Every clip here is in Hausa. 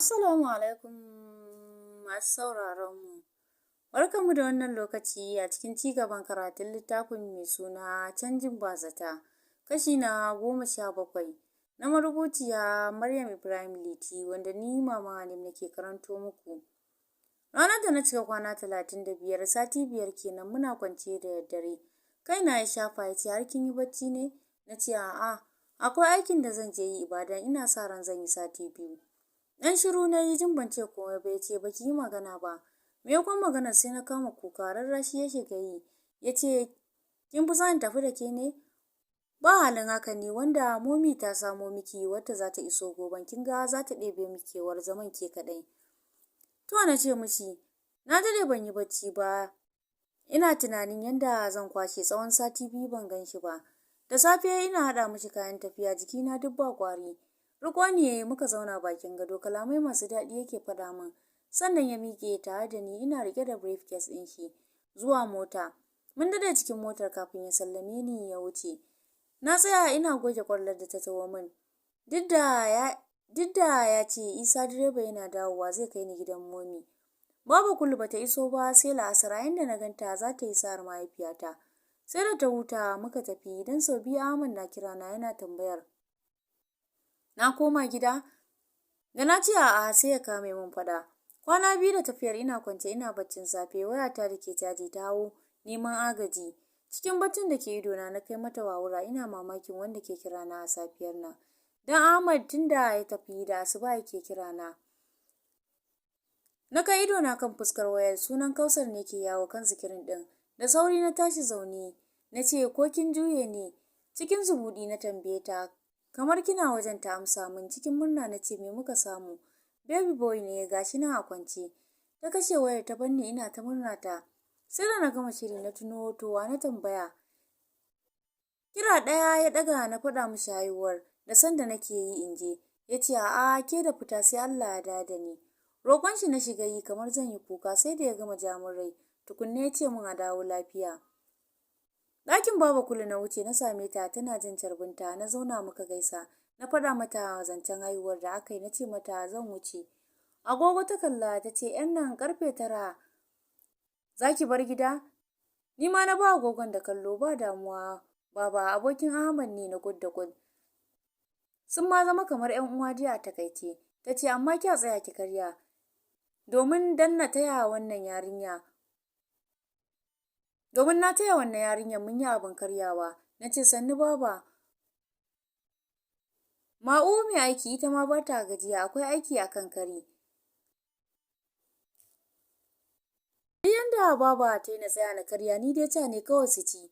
Assalamu alaikum masu sauraron mu. Barkanmu da wannan lokaci a cikin cigaban karatun littafin mai suna canjin bazata, kashi na 17, na marubuciya Maryam Ibrahim Liti, wanda ni Mama Halim nake karanto muku. Ranar da na cika kwana 35, sati 5 kenan, muna kwance da daddare. Kaina ya shafa ya ce, "Har kin yi bacci ne?" Na ce, "A'a, akwai aikin da zan je yi Ibadan, ina sa ran zan yi sati 2." Dan shiru na yi, jin ban ce komai ba, ya ce, "Baki yi magana ba." Maimakon magana sai na kama kuka. Rarrashi ya shiga yi, ya ce, "Kin fi son tafi da ke ne? Ba halin haka ne, wanda momi ta samo miki wata za ta iso goben, kin ga za ta ɗebe miki kewar zaman ke kaɗai." To, na ce mishi, na daɗe ban yi bacci ba, ina tunanin yadda zan kwashe tsawon sati 2 ban gan shi ba. Da safe ina haɗa mishi kayan tafiya, jikina duk ba ƙwari. Riko ne muka zauna bakin gado, kalamai masu daɗi yake faɗa min. Sannan ya miƙe tare da ni, ina riƙe da briefcase ɗin shi, zuwa mota. Mun dade cikin motar kafin ya sallame ni ya wuce. Na tsaya ina goge kwallar da ta taho min. Duk da ya ce Isa direba yana dawowa zai kai ni gidan momi. Baba Kulu bata iso ba sai la'asar, a inda na ganta za ta yi sa'ar mahaifiyata. Sai da ta huta muka tafi, don sau 2 Ahmad na kira na yana tambayar na koma gida. Da na ce a'a, sai ya kame min fada. Kwana 2 da tafiyar, ina kwance ina baccin safe, wayata da ke caji ta hau neman agaji. Cikin baccin da ke idona na kai mata wawura, ina mamakin wanda ke kira na a safiyar nan. Dan Ahmad tunda ya tafi da asuba yake kira na. Na kai idona kan fuskar wayar, sunan Kausar ne ke yawo kan sikirin din. Da sauri na tashi zaune, na ce, "Ko kin juye ne?" Cikin zumudi na tambaye ta, kamar kina wajen. Ta amsa min cikin murna. Na ce, "Me muka samu?" "Baby boy ne, gashi nan a kwance." Ta kashe wayar ta banni ina ta murna ta. Sai da na gama shiri na tuno, to wa na tambaya? Kira ɗaya ya ɗaga, na faɗa mishi haihuwar da sanda nake yi in je. Ya ce, "A'a, ke da fita sai Allah ya dawo da ni." Roƙon shi na shiga yi kamar zan yi kuka, sai da ya gama jamin rai tukunna ya ce min a dawo lafiya. Ɗakin Baba Kulu na wuce, na same ta tana jin carbinta. Na zauna muka gaisa. Na faɗa mata zancen haihuwar da aka yi, na ce mata zan wuce. Agogo ta kalla ta ce, "Yan nan karfe 9 za ki bar gida?" Ni ma na ba agogon da kallo. "Ba damuwa baba, abokin Ahmad ne na kud da kud. Sun ma zama kamar 'yan uwa dai a takaice." Ta ce, "Amma kya tsaya ki karya. Domin dan na taya wannan yarinya. Domin na taya wannan yarinyar mun yi abin karyawa." Na ce, "Sannu baba." Ma'u mai aiki ita ma ba ta gajiya, akwai aiki a kan kari. Duk yanda baba ta yi na tsaya na karya, ni dai ca ne kawai su ci.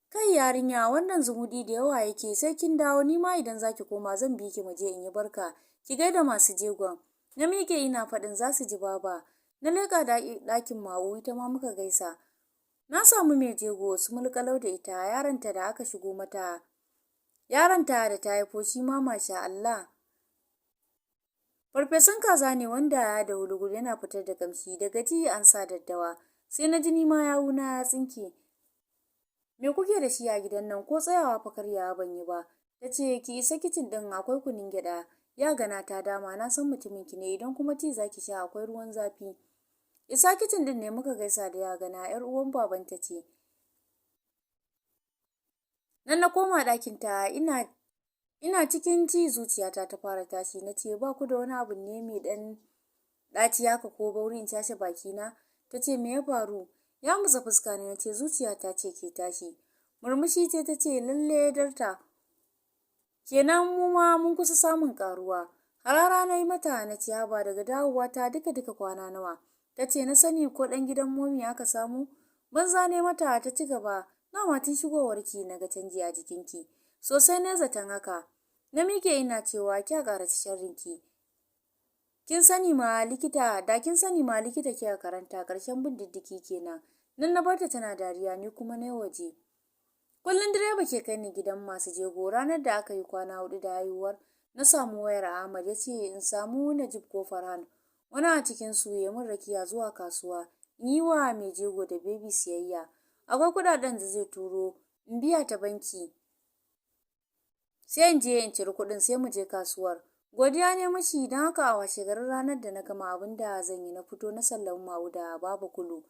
"Kai yarinya, wannan zumudi da yawa yake, sai kin dawo. Ni ma idan zaki koma zan bi ki mu je in yi barka. Ki gaida masu jegon." Na miƙe ina faɗin, "Za su ji baba." Na leƙa ɗakin Ma'u, ita ma muka gaisa. Na samu mai jego su mulƙalau da ita, yaronta da aka shigo mata, yaronta da ta haifo shi ma masha Allah. Farfesun kaza ne wanda ya da wulugul yana fitar da kamshi, daga ji an sa daddawa. Sai na ji ni ma yawuna ya tsinke. "Me kuke da shi a gidan nan? Ko tsayawa fa karyawa ban yi ba." Ta ce, "Ki isa kicin din, akwai kunun gyaɗa. Ya gana ta dama, na san mutumin ki ne. Idan kuma tea zaki sha, akwai ruwan zafi." Isa kicin din ne muka gaisa da ya gana, yar uwan babanta ce. Nan na koma ɗakin ta, ina cikin ci zuciyata ta fara tashi. Na ce, "Ba ku da wani abu ne mai dan ɗaci haka ko bauri in cashe bakina?" Ta ce, "Me ya faru?" Ya mutsa fuska ne. Na ce, "Zuciyata ce ke tashi." Murmushi ce ta ce, "Lalle darta kenan, mu ma mun kusa samun karuwa." Harara na yi mata, na ce, "Haba, daga dawowa ta duka duka kwana nawa?" Ta ce, "Na sani, ko dan gidan momi aka samu?" Banza ne mata. Ta ci gaba, "Dama tun shigowarki na ga canji a jikinki sosai, ne zaton haka." Na miƙe ina cewa, "Kya ƙara sharrinki. Kin sani ma likita, da kin sani ma likita kika karanta, ƙarshen bin diddiki kenan." Nan na barta tana dariya, ni kuma na waje. Kullum direba ke kai ni gidan masu jego. Ranar da aka yi kwana 4 da haihuwar, na samu wayar Ahmad, ya ce in samu Najib ko Farhan, wani a cikin su ya min rakiya zuwa kasuwa in yi wa mai jego da baby siyayya. Akwai kuɗaɗen da zai turo in biya ta banki, sai in je in ciri kuɗin, sai mu je kasuwar. Godiya ne mashi, don haka a washe garin ranar da na gama abin da zan yi na fito na sallami Mawu da Baba Kulu.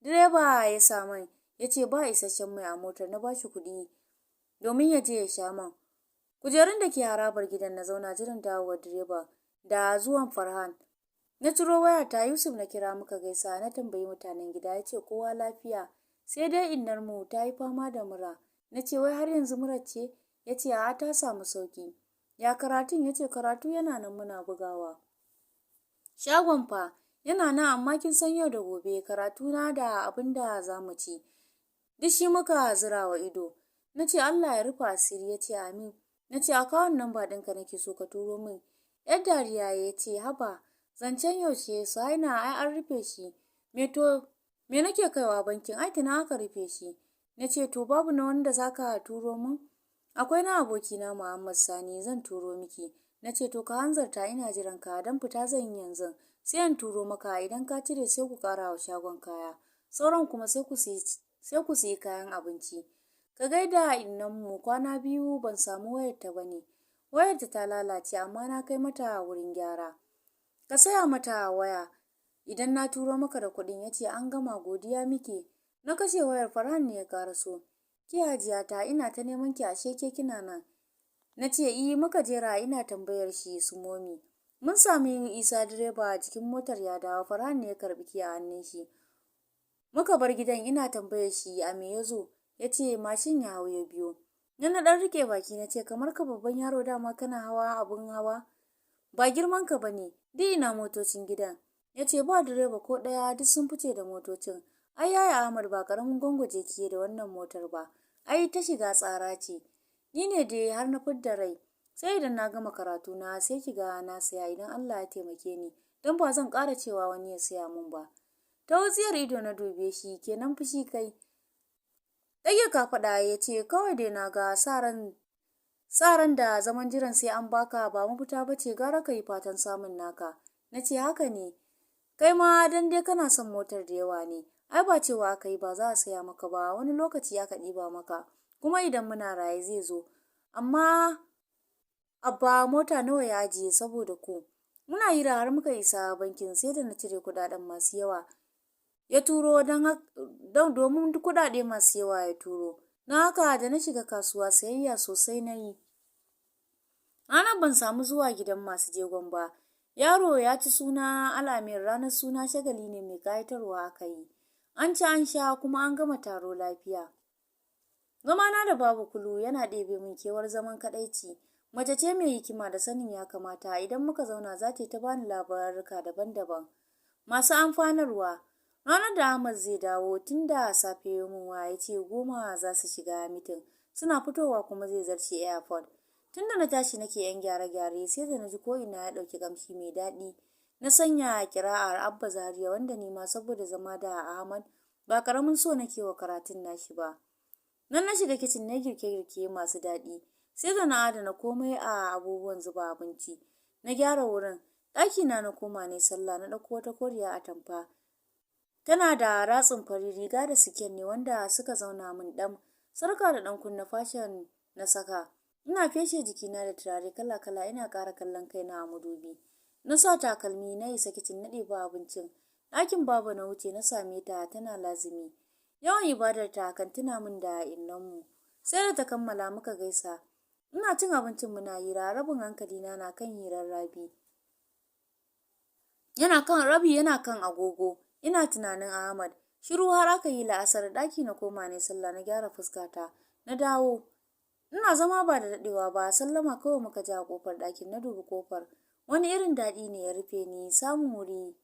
Direba ya sa man, ya ce ba isasshen mai a motar, na bashi kuɗi domin ya je ya sha man. Kujerun da ke harabar gidan na zauna jiran dawowar direba da zuwan Farhan. Na ciro wayata, Yusuf na kira, muka gaisa, na tambayi mutanen gida, ya ce kowa lafiya. Sai dai innar mu ta yi fama da mura. Na ce wai har yanzu murar ce? Ya ce a'a, ta samu sauki. Ya karatun? Ya ce karatu yana nan muna bugawa. Shagon fa? Yana nan, amma kin san yau da gobe, karatu na da abin da za mu ci. Duk shi muka zira wa ido. Na ce Allah ya rufe asiri, ya ce amin. Na ce account number ɗinka nake so ka turo min. Yar dariya ya ce haba, zancen yaushe Suhaina, ai an rufe shi. Me to me nake kaiwa bankin, ai tuna aka rufe shi. Na ce to babu na wanda zaka turo min? Akwai na abokina Muhammad Sani, zan turo miki. Na ce to ka hanzarta, ina jiran ka, don fita zan yi yanzu. Sai in turo maka, idan ka cire sai ku kara wa shagon kaya. Sauran kuma sai ku siyi kayan abinci. Ka gaida innan mu, kwana biyu ban samu wayarta ba ne. Wayarta ta lalace amma na kai mata wurin gyara. Ka saya mata waya idan na turo maka da kuɗin. Ya ce an gama, godiya muke. Na kashe wayar, Farhan ne ya karaso. Ke Hajiya ta, ina ta neman ki, ashe ke kina nan. Na ce i, muka jera ina tambayar shi su momi. Mun sami Isa direba jikin motar ya dawo, Farhan ne ya karbi key a hannun shi. Muka bar gidan ina tambayar shi a me ya zo. Ya ce mashin ya hau ya biyo. Na dan rike baki na ce kamar ka babban yaro dama kana hawa abun hawa. Ba girman ka bane, duk ina motocin gidan. Ya ce ba direba ko ɗaya, duk sun fice da motocin. Ai yaya Ahmad ba karamin gwangwaje kiye da wannan motar ba. Ai ta shiga tsara ce. Ni ne dai har na fidda rai. Sai idan na gama karatu na sai ki ga na saya idan Allah ya taimake ni. Don ba zan ƙara cewa wani ya saya mun ba. Ta wutsiyar ido na dube shi, kenan fushi kai. Ɗage kafaɗa ya ce kawai dai na ga sa ran da zaman jiran sai an baka ba mafita ba ce, gara ka yi fatan samun naka. Na ce haka ne. Kai ma dan dai kana son motar da yawa ne. Ai ba cewa aka yi ba za a saya maka ba, wani lokaci aka ɗiba maka. Kuma idan muna raye zai zo. Amma abba mota nawa ya ajiye saboda ku. Muna hira har muka isa bankin, sai da na cire kuɗaɗen masu yawa. Ya turo don domin kuɗaɗe masu yawa ya turo. Na haka da na shiga kasuwa sayayya sosai na yi. Ranar ban samu zuwa gidan masu jegon ba. Yaro ya ci suna Al'amin, ranar suna shagali ne mai ƙayatarwa aka yi. An ci an sha kuma an gama taro lafiya. Zamana da Babu Kulu yana ɗebe min kewar zaman kaɗaici. Mace ce mai hikima da sanin ya kamata, idan muka zauna za ta yi ta bani labarurruka daban-daban masu amfanarwa. Ranar da Ahmad zai dawo tun da safe ya mun waya, ya ce 10 za su shiga meeting, suna fitowa kuma zai zarce airport. Tun da na tashi nake yan gyare-gyare, sai da na ji ko ina ya ɗauki kamshi mai daɗi. Na sanya kira'ar Abba Zaria, wanda ni ma saboda zama da Ahmad ba karamin so nake wa karatun nashi ba. Nan na shiga kicin na girke-girke masu daɗi. Sai da na adana komai a abubuwan zuba abinci. Na gyara wurin. Ɗaki na na koma ne sallah, na ɗauko wata koriya atamfa. Tana da ratsin fari, riga da siket ne wanda suka zauna min ɗam. Sarka da ɗan kunne fashion na saka. Ina feshe jikina da turare kala-kala, ina ƙara kallon kaina a madubi. Na sa takalmi na isa kicin na ɗebi abincin. Ɗakin baba na wuce na same ta tana lazimi. Yawan ibadar ta kan tuna min da innanmu. Sai da ta kammala muka gaisa. Ina cin abincin muna hira, rabin hankali na na kan hirar Rabi. Yana kan rabi yana kan agogo. Ina tunanin Ahmad. Shiru har aka yi la'asar, ɗaki na koma ne sallah, na gyara fuskata. Na dawo. Ina zama ba da daɗewa ba, sallama kawai muka ji a kofar ɗakin, na dubi kofar. Wani irin daɗi ne ya rufe ni, samun wuri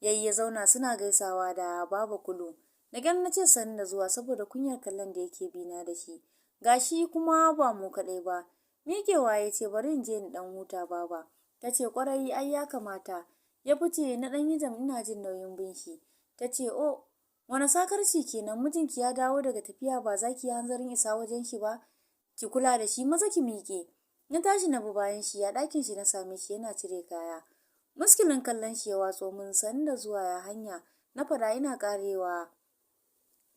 yayi ya zauna suna gaisawa da Baba Kulu. Da ƙyar na ce sannu da zuwa saboda kunyar kallon da yake bi na da shi. Gashi kuma ba mu kaɗai ba. Miƙewa ya ce bari in je in ɗan huta baba. Ta ce ƙwarai ai ya kamata. Ya fice, na ɗan yi jam ina jin nauyin bin shi. Ta ce oh wani sakarci kenan, mijinki ya dawo daga tafiya ba za ki yi hanzarin isa wajen shi ba, ki kula da shi, maza ki miƙe. Na tashi na bi bayan shi, a ɗakin shi na same shi yana cire kaya. Muskilin kallon shi ya watso min, sannu da zuwa, ya hanya. Na faɗa ina ƙarewa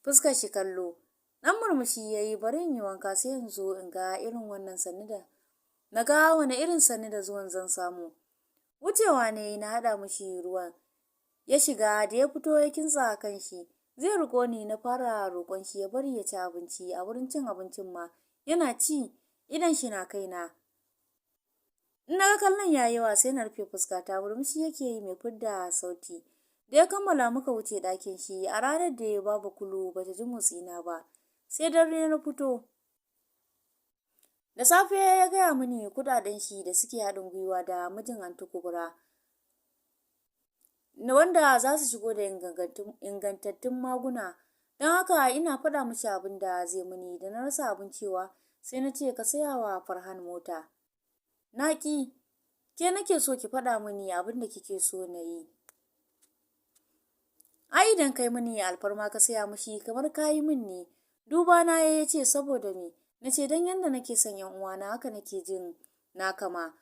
fuskar shi kallo. Dan murmushi yayi, bari in yi wanka sai in zo in ga irin wannan sannu da Na ga wani irin sannu da zuwan zan samu. Wucewa ne na haɗa mishi ruwan. Ya shiga, da ya fito ya kintsa kan shi. Zai riko ni, na fara roƙon shi ya bari ya ci abinci. A wurin cin abincin ma yana ci, idon shi na kaina. In na ga kallon yayi yawa sai na rufe fuskata. Murmushi yake yi mai fidda sauti. Da ya kammala muka wuce ɗakin shi. A ranar da ya babu kulu bata ji motsi na ba. Sai dare na fito. Da safe ya gaya mini kuɗaɗen shi da suke haɗin gwiwa da mijin Anti Kubra, wanda za su shigo da ingantattun maguna. Don haka ina faɗa mishi abin da zai mini, da na rasa abin cewa sai na ce ka saya wa Farhan mota. Na ƙi, ke nake so ki faɗa mini abin da kike so na yi. Ai idan kai mini alfarma ka saya mishi kamar ka yi min ne. Duba na ya ce saboda me? Na ce don yanda nake son yan uwana haka nake jin na kama.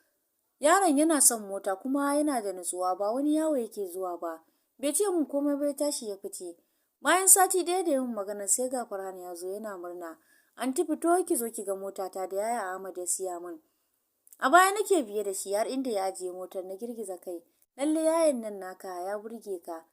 Yaron yana son mota kuma yana da nutsuwa, ba wani yawo yake zuwa ba. Bai ce mun komai ba, ya tashi ya fice. Bayan sati ɗaya da yin magana sai ga Farhan ya zo yana murna. "Anti, fito ki zo ki ga motata da yaya Ahmad ya siya min." A baya nake biye da shi har inda ya ajiye motar, na girgiza kai. "Lalle yayan nan naka ya burge ka.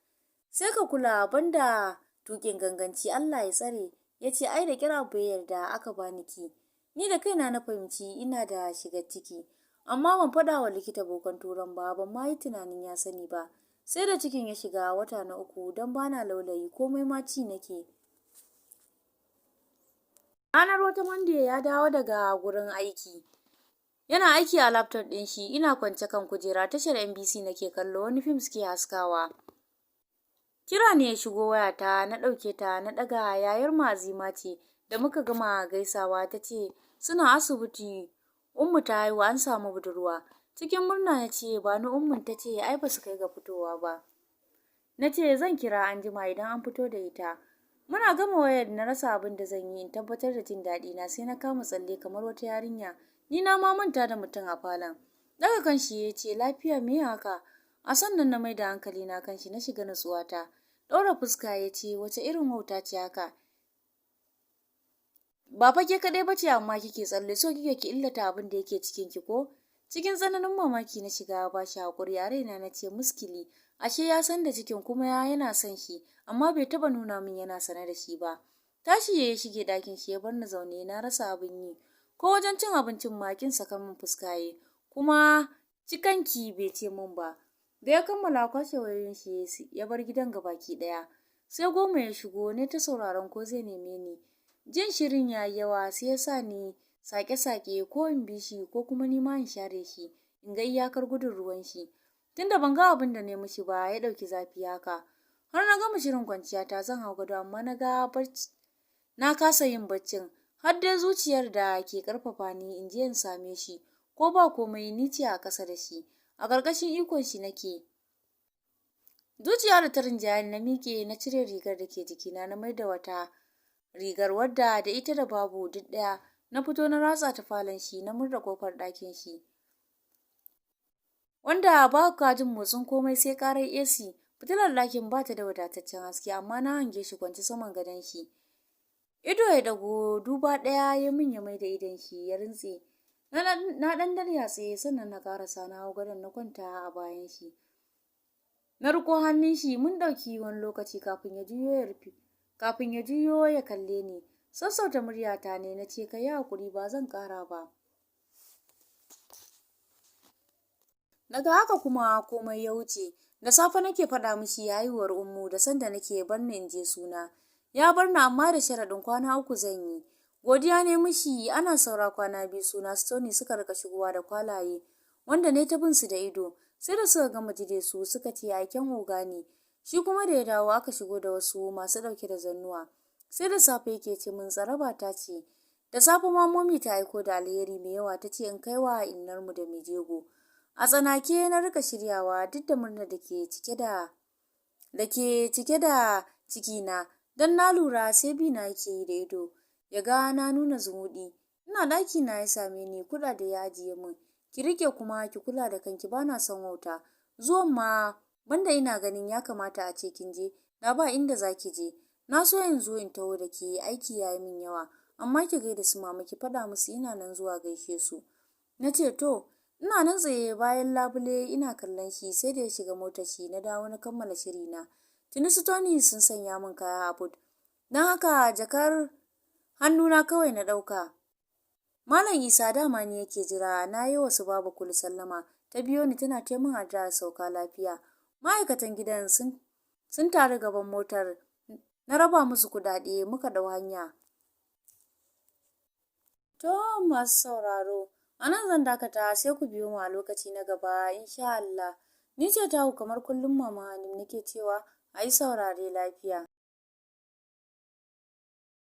Sai ka kula banda tukin ganganci, Allah ya tsare." Ya ce ai da kira bai yarda aka bani ki. Ni da kaina na fahimci ina da shigar ciki. Amma ban faɗa wa likita bokan turan ba, ban ma yi tunanin ya sani ba. Sai da cikin ya shiga wata na 3, don bana laulayi, komai ma ci nake. Ranar wata Monday ya dawo daga gurin aiki. Yana aiki a laptop ɗin shi, ina kwance kan kujera, tashar NBC nake kallo, wani fim suke haskawa. Kira ne ya shigo wayata, na ɗauke ta, na ɗaga. Yayar mu Azima ce. Da muka gama gaisawa ta ce suna asibiti, Ummu ta haihu, an samu budurwa. Cikin murna na ce ba ni Ummun, ta ce ai ba su kai ga fitowa ba. Na ce zan kira anjima idan an fito da ita. Muna gama wayar na rasa abin da zan yi in tabbatar da jin daɗi na, sai na kama tsalle kamar wata yarinya. Ni na ma manta da mutum a falon. Daga kan shi ya ce lafiya, me haka? A sannan na mai da hankali na kan shi, na shiga nutsuwata. Ɗaura fuska ya ce wace irin wauta ce haka? Ba fa ke kaɗai bace amma kike tsalle, so kike ki illata abin da yake cikin ki ko? Cikin tsananin mamaki na shiga ba shi hakuri. A raina na ce muskili, ashe ya san da cikin kuma yana son shi, amma bai taba nuna min yana sane da shi ba. Tashi ya shige ɗakin shi ya bar ni zaune na rasa abin yi. Ko wajen cin abincin ma kin saka min fuska yi, kuma cikanki bai ce min ba. Da ya kammala kwashe wayoyin shi ya bar gidan gabaki ɗaya. Sai 10 ya shigo, ne ta sauraron ko zai neme ni. Jin shirin yayi yawa sai ya sa ni sake-sake ko in bi shi ko kuma ni ma in share shi in ga iyakar gudun ruwan shi. Tunda ban ga abin da ne mishi ba ya ɗauki zafi haka. Har na gama shirin kwanciya ta zan hau gado, amma na ga barci na kasa yin baccin. Har dai zuciyar da ke karfafa ni in je in same shi, ko ba komai ni ce a ƙasa da shi, a ƙarƙashin ikon shi nake. Zuciya da ta rinjaye, na miƙe na cire rigar da ke jikina, na maida wata rigar wadda da ita da babu duk ɗaya. Na fito na ratsa ta falon shi, na murda kofar ɗakin shi wanda ba ka jin motsin komai sai karar AC. Fitilar ɗakin ba ta da wadataccen haske, amma na hange shi kwance saman gadon shi. Ido ya dago, duba ɗaya ya min, ya maida idon shi ya rintse. Na ɗan darya tsaye, sannan na karasa na hau gadon na kwanta a bayan shi. Na riko hannun shi. Mun ɗauki wani lokaci kafin ya juyo ya rufe, kafin ya juyo ya kalle ni. Sassauta muryata ne na ce ka yi hakuri, ba zan ƙara ba. Daga haka kuma komai ya wuce. Da safe nake faɗa mishi haihuwar Ummu da sanda nake bar ni in je suna. Ya bar ni amma da sharaɗin kwana 3 zan yi. Godiya ne mishi. Ana saura kwana 2 suna, Stony suka rika shigowa da kwalaye wanda ne ta bin su da ido. Sai da suka gama jide su suka ce aiken oga ne. Shi kuma da ya dawo aka shigo da wasu masu ɗauke da zannuwa. Sai da safe yake ce min tsaraba ta ce. Da safe ma momi ta aiko da alheri mai yawa, ta ce in kai wa innarmu da mai jego. A tsanake na rika shiryawa duk da murnar da ke cike da cikina, don na lura sai bi na yake yi da ido ya ga na nuna zumuɗi. Ina ɗaki na ya same ni, kuɗaɗe ya ajiye min. Ki rike kuma ki kula da kanki, bana son wauta. Zuwan ma banda ina ganin ya kamata a ce kin je, da ba inda zaki je. Na so yanzu in taho da ke, aiki yayi min yawa, amma ki gaida su mama, ki faɗa musu ina nan zuwa gaishe su. Na ce to. Ina nan tsaye bayan labule ina kallon shi sai da ya shiga motar shi na dawo na kammala shiri na. Tuni su Tony sun sanya min kaya a boot. Don haka jakar hannuna kawai na ɗauka. Malam Isa dama ni yake jira. Na yi wasu babu kulu sallama. Ta biyo ni tana ta min addu'ar sauka lafiya. Ma'aikatan gidan sun taru gaban motar. Na raba musu kuɗaɗe muka ɗau hanya. To masu sauraro, a nan zan dakata, sai ku biyo mu a lokaci na gaba insha Allah. Ni ce taku kamar kullum, Mama Hanim, nake cewa a yi saurare lafiya.